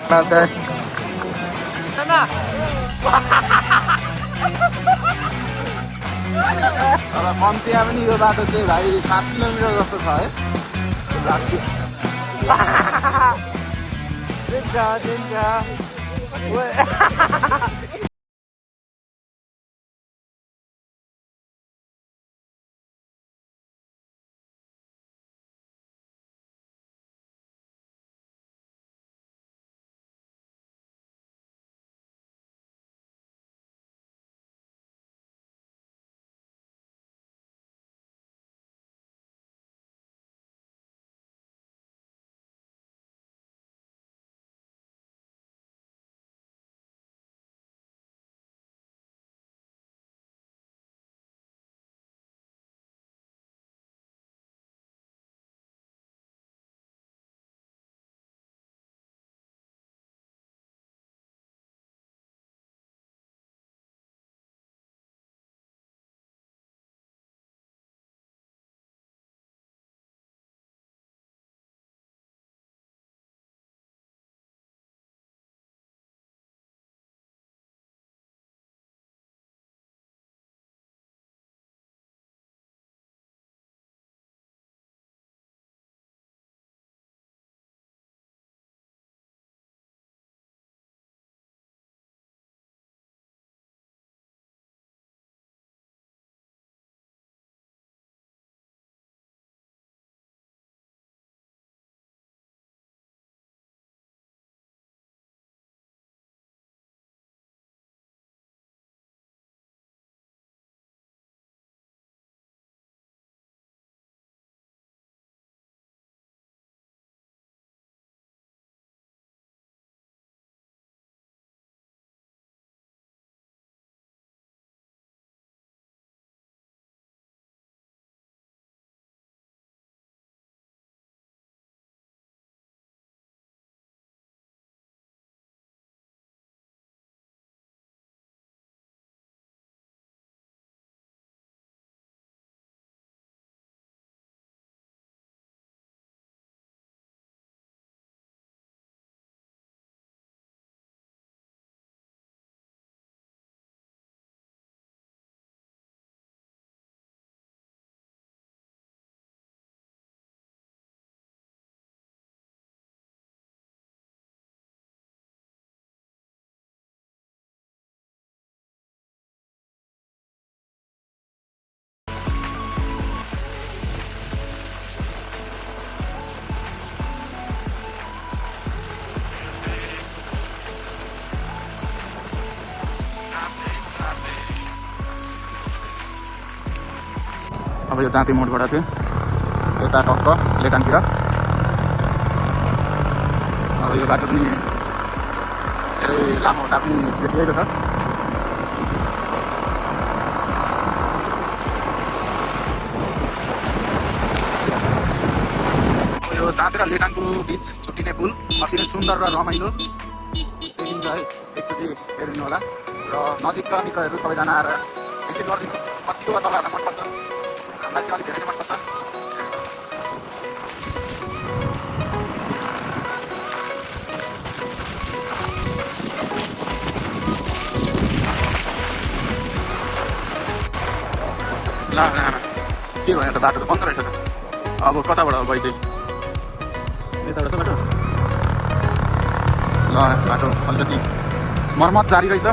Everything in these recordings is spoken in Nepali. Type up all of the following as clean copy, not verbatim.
चाहिँ तर कम्तीमा पनि यो बाटो चाहिँ भाइ 7 किलोमिटर जस्तो छ है। अब यो जाँते मोडबाट चाहिँ यता टक्क लेटानतिर। अब यो बाटो पनि धेरै लामो हुँदा पनि देखिएको छ। यो जाँते र लेटानको बिच छुट्टिने पुल अति नै सुन्दर र रमाइलो देखिन्छ है। एकचोटि हेरिदिनु होला र नजिकका मित्रहरू सबैजना आएर भिजिट गरिदिनु। कतिको तपाईँहरूलाई मनपर्छ, हामीलाई चाहिँ अलिक धेरै मनपर्छ। ल के भयो त, बाटो त बन्द रहेछ त। अब कताबाट गइ चाहिँ यताबाट छ बाटो। ल बाटो अलिकति मर्मत जारी रहेछ।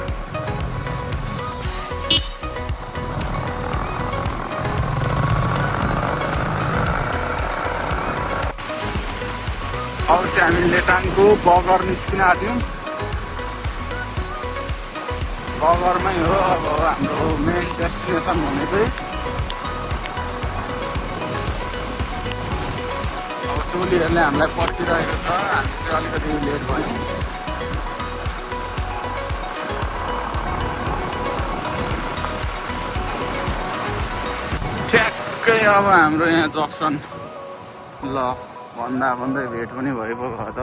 अब चाहिँ हामी लेटाङको बगर निस्किन आँट्यौँ। बगरमै हो अब हाम्रो मेन डेस्टिनेसन हुने चाहिँ। अब टोलीहरूले हामीलाई पर्खिरहेको छ, हामी चाहिँ अलिकति लेट भयौँ। ठ्याक्कै अब हाम्रो यहाँ जक्सन। ल भन्दा भन्दै भेट पनि भइपो भयो त।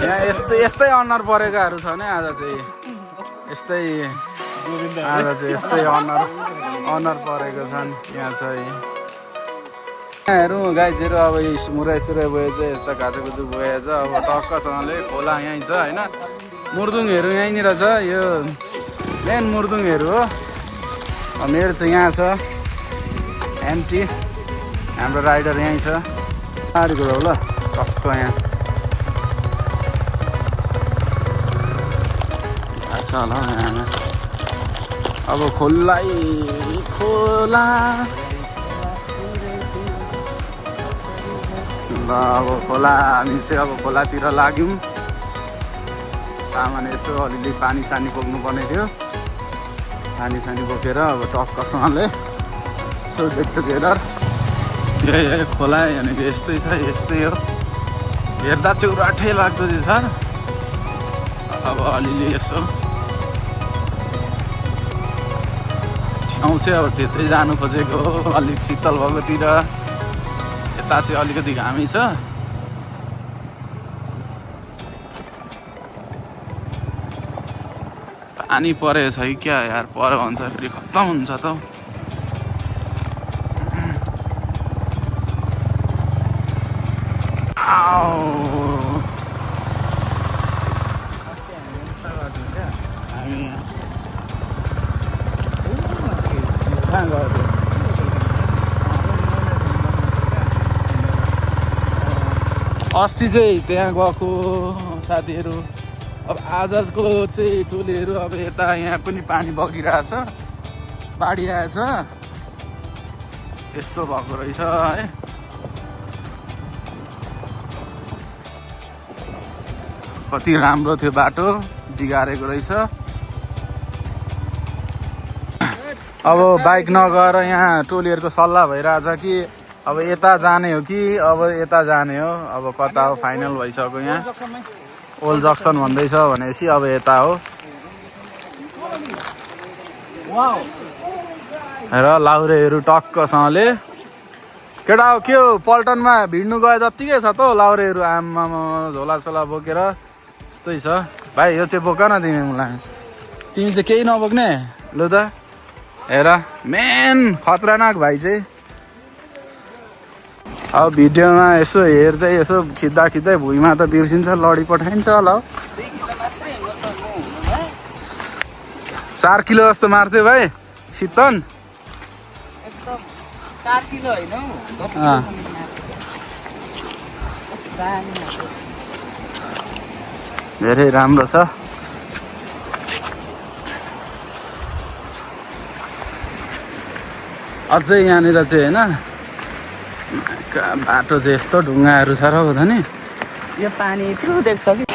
यहाँ यस्तै अनुहार परेकाहरू छ नि आज चाहिँ। यस्तै आज चाहिँ यस्तै अनुहार परेको छन् यहाँ चाहिँ। हेरौँ गाइजहरू अब मुरै सुरै भयो चाहिँ यता घाँचोकुचो गएछ अब टक्कसँगले खोला यहीँ छ होइन मुर्दुङहरू यहीँनिर छ यो मेन मुर्दुङहरू हो मेरो चाहिँ यहाँ छ एमटी हाम्रो राइडर यहीँ छ गाडीको ल टक्क यहाँ छ ल यहाँ अब खोला ल अब खोला हामी चाहिँ अब खोलातिर लाग्यौँ सामान यसो अलिअलि पानी सानी बोक्नु पर्ने थियो पानी सानी बोकेर अब टक्कसँगले यसो गेट टुगेदर यही खोला भनेको यस्तै छ यस्तै हो हेर्दा चाहिँ उराठै लाग्दो रहेछ अब अलिअलि यसो ठाउँ चाहिँ अब त्यतै जानु खोजेको अलिक शीतल भएकोतिर यता चाहिँ अलिकति घामै छ पानी परेको छ कि क्या यार पऱ्यो भने त फेरि खत्तम हुन्छ त अस्ति चाहिँ त्यहाँ गएको साथीहरू अब आजको चाहिँ टोलीहरू अब यता यहाँ पनि पानी बगिरहेछ बाढी आएछ यस्तो भएको रहेछ है कति राम्रो थियो बाटो बिगारेको रहेछ अब बाइक नगएर यहाँ टोलीहरूको सल्लाह भइरहेछ कि अब यता जाने हो कि अब यता जाने हो अब कता हो फाइनल भइसक्यो यहाँ ओल्ड जक्सन भन्दैछ भनेपछि अब यता हो र लाउरेहरू टक्कसँगले केटा हो के हो पल्टनमा भिड्नु गए जत्तिकै छ त हौ लाउरेहरू आमामा झोलासोला बोकेर यस्तै छ भाइ यो चाहिँ बोक न तिमी मलाई तिमी चाहिँ केही नबोक्ने लु त हेर मेन खतरनाक भाइ चाहिँ अब भिडियोमा यसो हेर्दै यसो खिच्दा खिच्दै भुइँमा त बिर्सिन्छ लडी पठाइन्छ होला 4 किलो जस्तो मार्थ्यो भाइ शीतन 4 किलो होइन 10 किलो धेरै राम्रो छ अझै यहाँनिर चाहिँ होइन बाटो चाहिँ यस्तो ढुङ्गाहरू छ र हो त नि यो पानी यत्रो देख्छ कि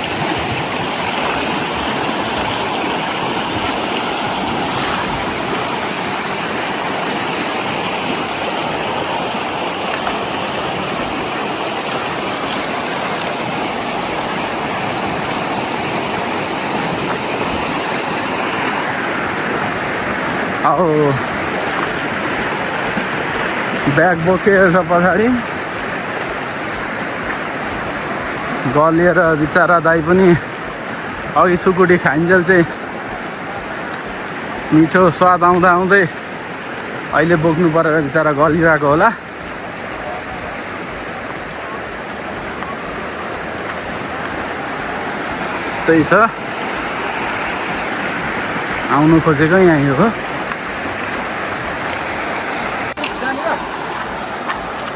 ब्याग बोकेको छ पछाडि गलिएर बिचरा दाइ पनि अघि सुकुटी खाइन्जेल चाहिँ मिठो स्वाद आउँदा आउँदै अहिले बोक्नु परेर बिचरा गलिरहेको होला यस्तै छ आउनु खोजेको यहीँ हो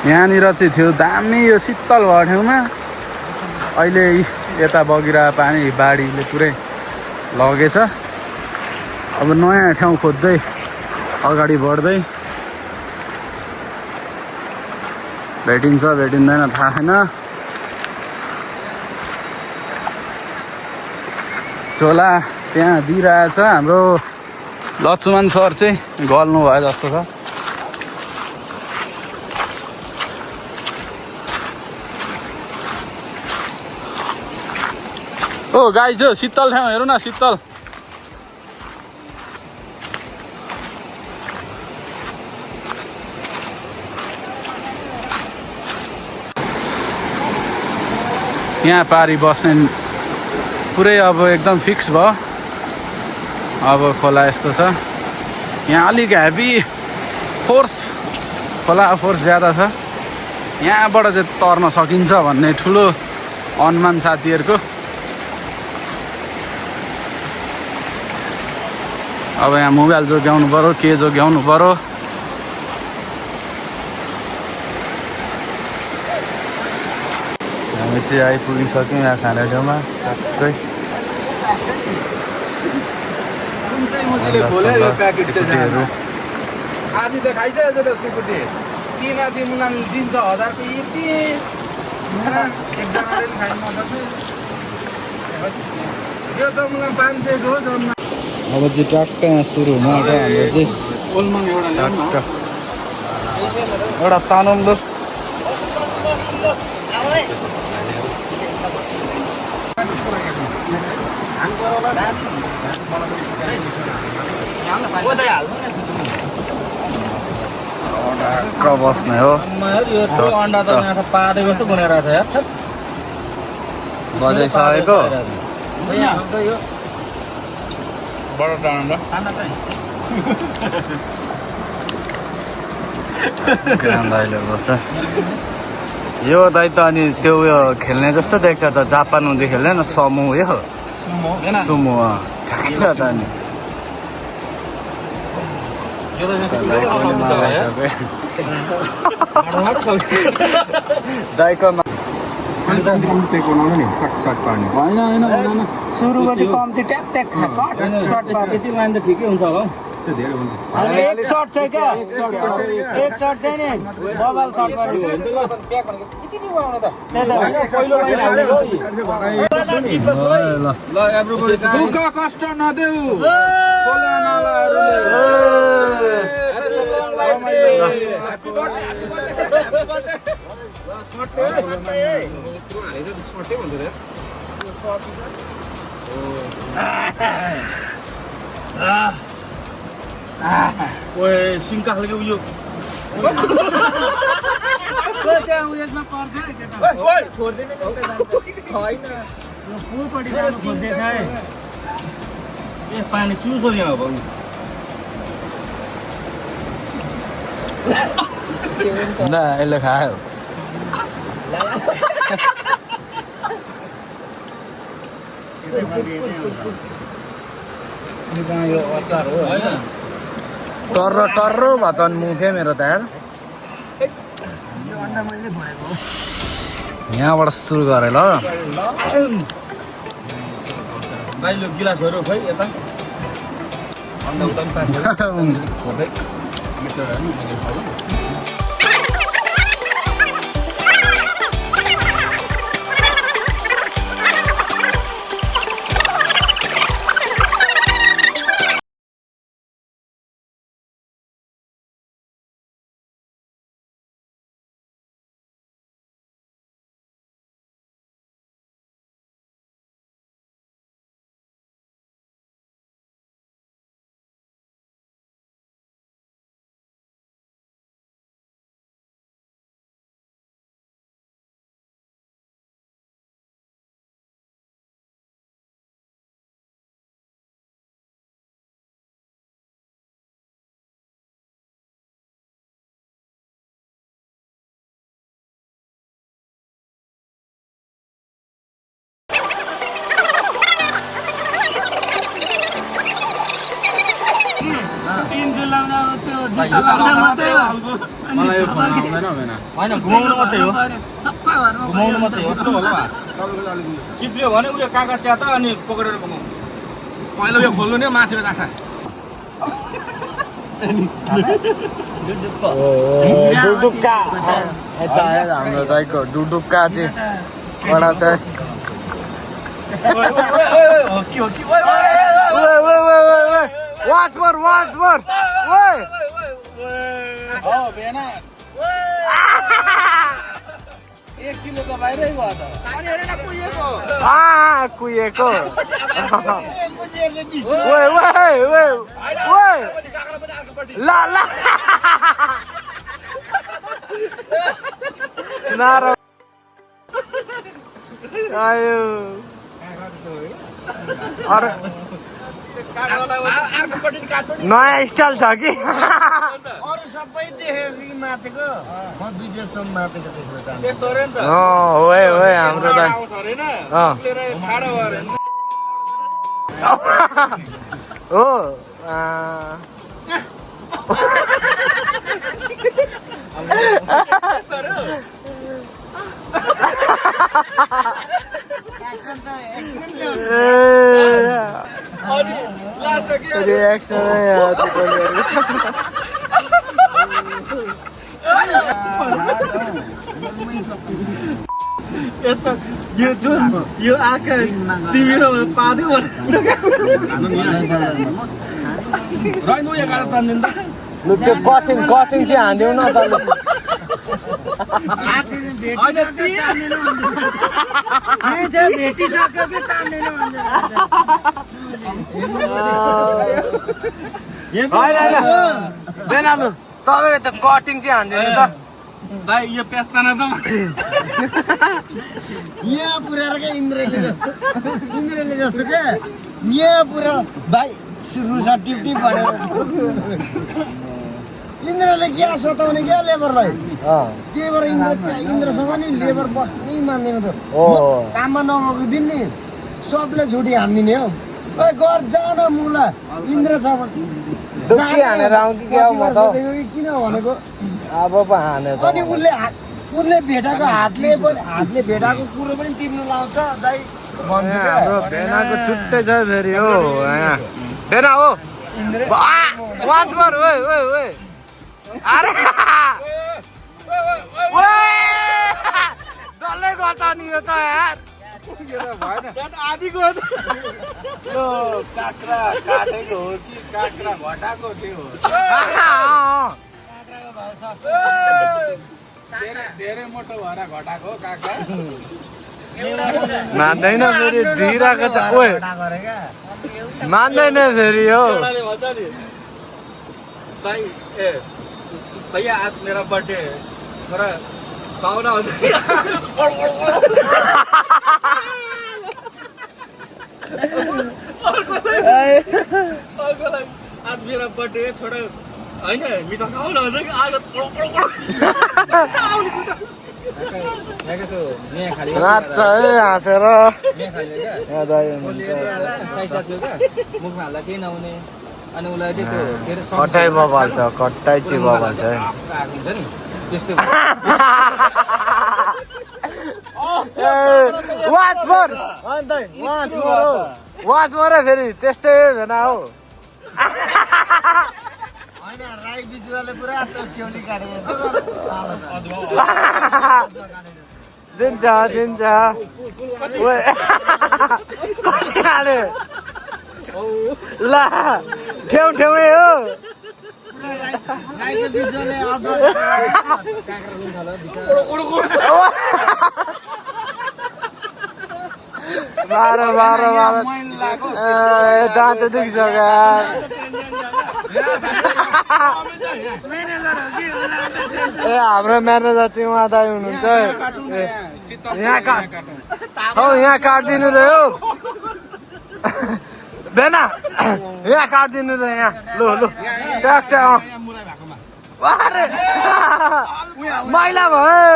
यहाँनिर चाहिँ थियो दामी यो शीतल भएको ठाउँमा अहिले यता बगिरहेको पानी बाढीले पुरै लगेछ अब नयाँ ठाउँ खोज्दै अगाडि बढ्दै भेटिन्छ भेटिँदैन थाहा छैन झोला त्यहाँ दिइरहेछ हाम्रो लक्ष्मण सर चाहिँ गल्नु भयो जस्तो छ ओ गाई छ शीतल ठाउँ हेरौँ न शीतल यहाँ पारी बस्ने पुरै अब एकदम फिक्स भयो अब खोला यस्तो छ यहाँ अलिक हेभी फोर्स खोला फोर्स ज्यादा छ यहाँबाट चाहिँ तर्न सकिन्छ भन्ने ठुलो अनुमान साथीहरूको। अब यहाँ मोबाइल जोगाउनु पऱ्यो, के जोगाउनु पऱ्यो। हामी चाहिँ आइपुगिसक्यौँ यहाँ खाने ठाउँमा टक्कै। आधी त खाइसकेको छ त सुकुटी ती माथि मुलाम दिन्छ 1000 को यति एकजनाले नि खाइ नसक्छ यो त मुलाम 500 को जम्मा। अब चाहिँ टक्क यहाँ सुरु हुन आँट्यो हाम्रो चाहिँ ओलमङ एउटा ल्याउन एउटा तानौँ ल। ढक्क बस्ने हो। अन्डा त यहाँ पारे जस्तो बनाइरहेको छ यार। बजाइसकेको बडो डाँडा ग्राम दाइले गर्छ यो दाइ त। अनि त्यो उयो खेल्ने जस्तो देख्छ त, जापान हुँदै खेल्ने न समू यो सुमो ठ्याक्कै छ त। अनि दाइको सुरुको चाहिँ कम्ती ट्याक ट्याक सर्ट यति लाइन त ठिकै हुन्छ होला हौ। एक सर्ट चाहिँ क्या एक सर्ट चाहिँ नि बबाल सर्ट दुःख कष्ट नदेऊ ओए सिङ्का खालको उयो त्यहाँ उयसमा पर्छ है केटा छोड्दैन होइन पुलपट्टि जानु खोज्दैछ है। ए पानी चुसो यहाँ अब न यसले खायो। यो अचार हो होइन टर्रो टर्रो भयो त अनि मुखे मेरो त यार। यहाँबाट सुरु गरेँ ल। भाइ लो गिलासहरू खै यता अन्त उता पनि पास मलाई यो फोन आउँदैन होइन घुमाउनु मात्रै हो घुमाउनु मात्रै हो चिप्लियो भने उयो काका च्याता अनि पकडेर घुमाउनु पहिलो यो खोल्नु नि माथिबाट आँखा डुडुक्का यता आएर हाम्रो दाइको डुडुक्का चाहिँ एउटा चाहिँ वाच मोर हो बेना 1 किलो त बाहिरै भयो त अनि हेरेन कुहिएको कुहिएको ला नारा आयो नयाँ स्टाइल छ कि सबै देखेको कि मातेको म विदेशसम्म मातेको देख्न चाहन्छु यस्तो अरे नि त ओए ओए हाम्रो त आउँछ अरे न लिएर ठाडो भयो अरे नि। हो अनि लास्ट के रिएक्सन यस्तो यो जुन यो आकाश तिम्रो पार्यो राइनो या गाडा तान्दिन त लु त्यो कटिङ कटिङ चाहिँ हान्दिउ न त लु भेटिसक्यो कि तान्दैन बेना लु तपाईँ त कटिङ चाहिँ हान्दिनु त भाइ यो पेस्ताना त यहाँ पुऱ्याएर क्या इन्द्रले जस्तो क्या यहाँ पुऱ्याएर भाइ सुरु छ टिपटिप भनेर इन्द्रले क्या सताउने क्या लेबरलाई त्यही भएर इन्द्रसँग नि लेबर बस्नै मान्दैन त काममा नगएको दिन नि सबले छुट्टी हानिदिने हो ओइ घर जान मुला इन्द्र छ डुक्की हानेर आउँछु क्या म त किन भनेको अब पो हाने अनि उसले भेटाएको हातले भेटाएको कुरो पनि टिप्नु लाउँछ दाइ हाम्रो भेनाको छुट्टै छ फेरि हो यहाँ भेना हो वाच मार ओए ओए ओए अरे डल्लै गर्छ नि यो त यार आदिको यो काँक्रा काटेको हो कि काँक्रा घटाएको थियो धेरै मोटो भएर घटाएको हो काँक्रा मान्दैन फेरि दिइरहेको छ ओए मान्दैन फेरि हो भाइ ए भैया आज मेरा बर्थडे है थोड़ा पाहुना हो आज मेरा बर्थडे है थोड़ा होइन मिठो खाउन हुन्छ कि आज नाच्छ है हाँसेर यहाँ दही मुखमा हाल्दा केही नहुने अनि उसलाई चाहिँ त्यो के अरे कटाइ बबाल्छ कटाइ चाहिँ बबाल्छ है आएको हुन्छ नि त्यस्तै वाच मोर अन्त वाच मोर हो वाच मोर फेरि त्यस्तै भेना हो होइन राई बिजुवाले पुरा त स्याउली काटेको दिन्छ दिन्छ ओए कति हाल्यो ल ठेउ ठेउै हो राईको बिजुवाले बाह्र बाह्र बाह्र दाँत दुख्छ ए हाम्रो म्यानेजर चाहिँ उहाँ दाइ हुनुहुन्छ यहाँ काटिदिनु र हो बेना यहाँ काटिदिनु र यहाँ लु लु ट्याक मैला भयो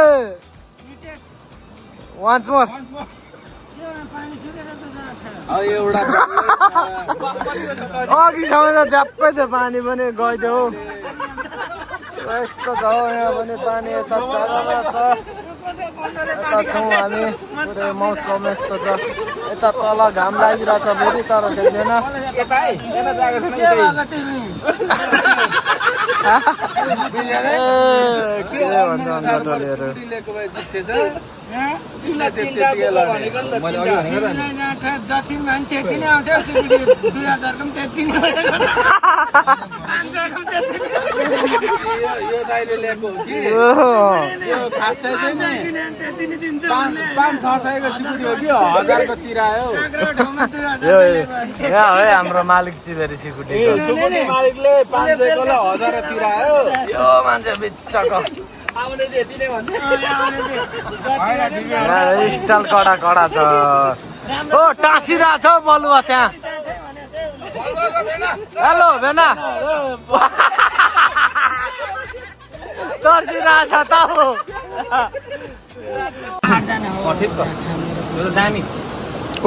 वान्स मोर अघिसम्म त झ्याप्पै थियो पानी पनि गइदियो यस्तो छ हौ यहाँ पनि पानी यता यता छौँ हामी पुरै मौसम यस्तो छ यता तल घाम लागिरहेछ फेरि तर देख्दैन के भन्छ अन्त टोलीहरू जति भयो त्यति नै आउँथ्यो 2000 को त्यति नै यो दाइले ल्याएको हो कि यो खास चाहिँ नि 5-6 सयको सिक्युरिटी हो कि 1000 को तिरायो यहाँ है हाम्रो मालिक चिबेरी सिकुटी सुकुटी मालिकले 500 को 1000 तिरायो यो मान्छे बिच्चाको आउने चाहिँ यति नै भन्दै स्टाइल कडा कडा छ ओ टाँसिरहेको छ बलुवा त्यहाँ हेलो भेना पर्सिरहेछ त हो ठिक त यो त दामी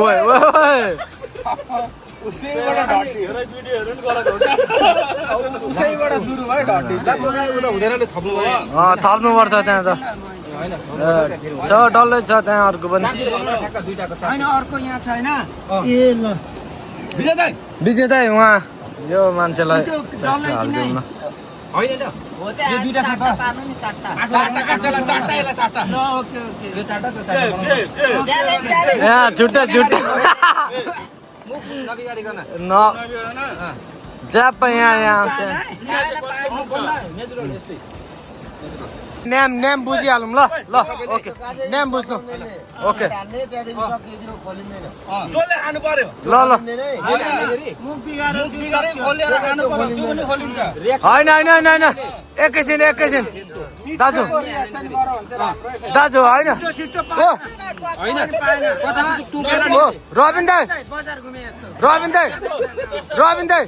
ओए ओए उसैबाट ढट्टी उसैबाट सुरु भयो ढट्टी त हुँदैन थप्नु भयो थप्नुपर्छ त्यहाँ त छ डल्लै छ त्यहाँ अर्को पनि होइन अर्को यहाँ छैन ए ल विजय दाइ विजेता उहाँ यो मान्छेलाई हालिदिउँ न होइन त हो त्यो दुईटा चारटा पार्नु नि चारटा चारटा काट्दैला चारटा यसलाई चारटा ल ओके ओके यो चारटा त्यो चारटा च्यालेन्ज च्यालेन्ज यहाँ छुट्टै छुट्टै मुख नबिगारिकन न ज्याप यहाँ नेचुरल यस्तै नेम बुझिहालौँ ल ल ओके नेम बुझ्नु ओके हान्ने त्यहाँदेखि सकियो खोलिँदैन जसले खानु पर्यो ल ल मुख बिगारेर बिगारै खोलेर खानु पर्यो त्यो पनि खोलिन्छ होइन होइन होइन होइन एकैछिन एकैछिन दाजु रियाक्सन गर भन्छ राम्रो दाजु होइन ओ होइन कताबाट टुकेर ओ रबिन दाई बजार घुमे यस्तो रबिन दाई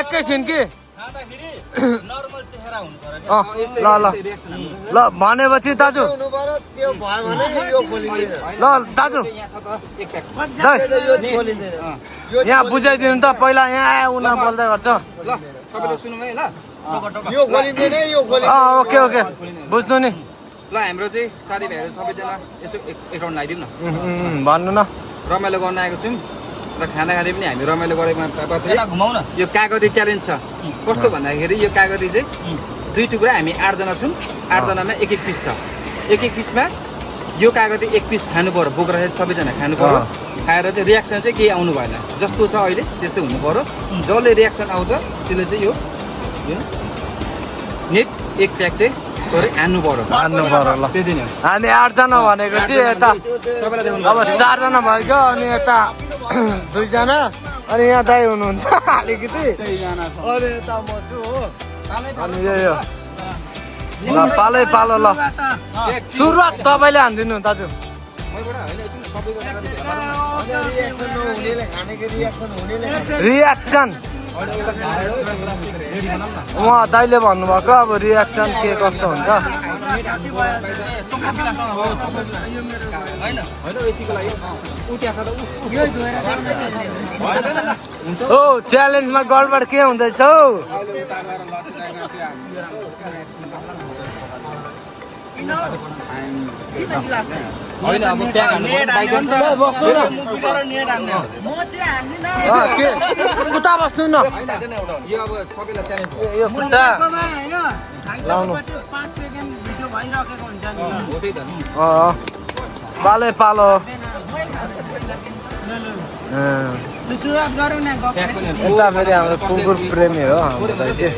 एकैछिन कि खाँदाखेरि नर्मल चेहरा हुनु पर्यो अँ ल ल ल भनेपछि दाजु हुनु पर्यो त्यो भयो भने यो खोलिँदैन ल दाजु यहाँ छ त एक प्याक दाइ यो खोलिँदैन यहाँ बुझाइदिनु त पहिला यहाँ उना बोल्दै गर्छ ल सबैले सुनौँ है ल यो खोलिँदैन यो खोलिँदैन अँ ओके ओके बुझ्नु नि ल हाम्रो चाहिँ साथीभाइहरू सबैजना यसो एक राउन्ड लगाइदिउँ न भन्नु न रमाइलो गर्न आएको छौँ र खाँदा खाँदै पनि हामी रमाइलो गरेको घुमाउन यो कागती च्यालेन्ज छ कस्तो भन्दाखेरि यो कागती चाहिँ दुई टुक्रा हामी 8 जना छौँ 8 जनामा एक एक पिस छ एक एक पिसमा यो कागती एक पिस खानु पर्यो बोकेर चाहिँ सबैजना खानु पर्यो खाएर चाहिँ रियाक्सन चाहिँ केही आउनु भएन जस्तो छ अहिले त्यस्तै हुनु पर्यो जसले रियाक्सन आउँछ त्यसले चाहिँ यो नेट एक प्याक चाहिँ हान्नु पर्यो हान्नु पर्यो ल त्यति नै हो हामी 8 जना भनेको चाहिँ यता सबैलाई देखाउनु अब 4 जना भयो अनि यता 2 जना अनि यहाँ दाइ हुनुहुन्छ अलिकति अनि यता म छु हो अनि यो ल पालै पालो ल सुरुवात तपाईँले हानिदिनु दाजु रियाक्सन नहुनेले खानेको रियाक्सन हुनेले रियाक्सन उहाँ दाइले भन्नुभएको अब रियाक्सन के कस्तो हुन्छ ओ च्यालेन्जमा गडबड के हुँदैछ हौ होइन अब प्याक हान्नु बस्नु न के उता बस्नु न यो अब सबैलाई च्यालेन्ज यो खुट्टा लाउनु हो त्यही त नि पालै पालो सुरुवात गरौँ न यता फेरि हाम्रो कुकुर प्रेमी हो हाम्रो दाइ चाहिँ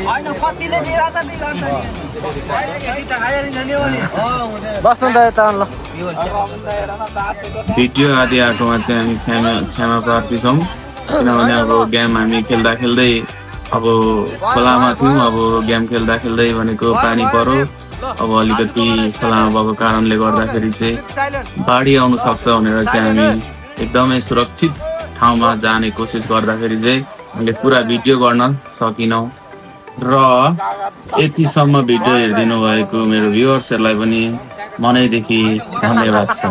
होइन कतिले बिगार्छ बिगार्छ बस्नु त यता ल भिडियो आदि आएकोमा चाहिँ हामी क्षमा प्रार्थी छौँ किनभने अब गेम हामी खेल्दा खेल्दै अब खोलामा थियौँ अब गेम खेल्दा खेल्दै भनेको पानी पर्यो अब अलिकति खोलामा भएको कारणले गर्दाखेरि चाहिँ बाढी आउनु सक्छ भनेर चाहिँ हामी एकदमै सुरक्षित ठाउँमा जाने कोसिस गर्दाखेरि चाहिँ हामीले पुरा भिडियो गर्न सकिनौँ र यतिसम्म भिडियो हेरिदिनु भएको मेरो भ्युअर्सहरूलाई पनि मनैदेखि धन्यवाद छ।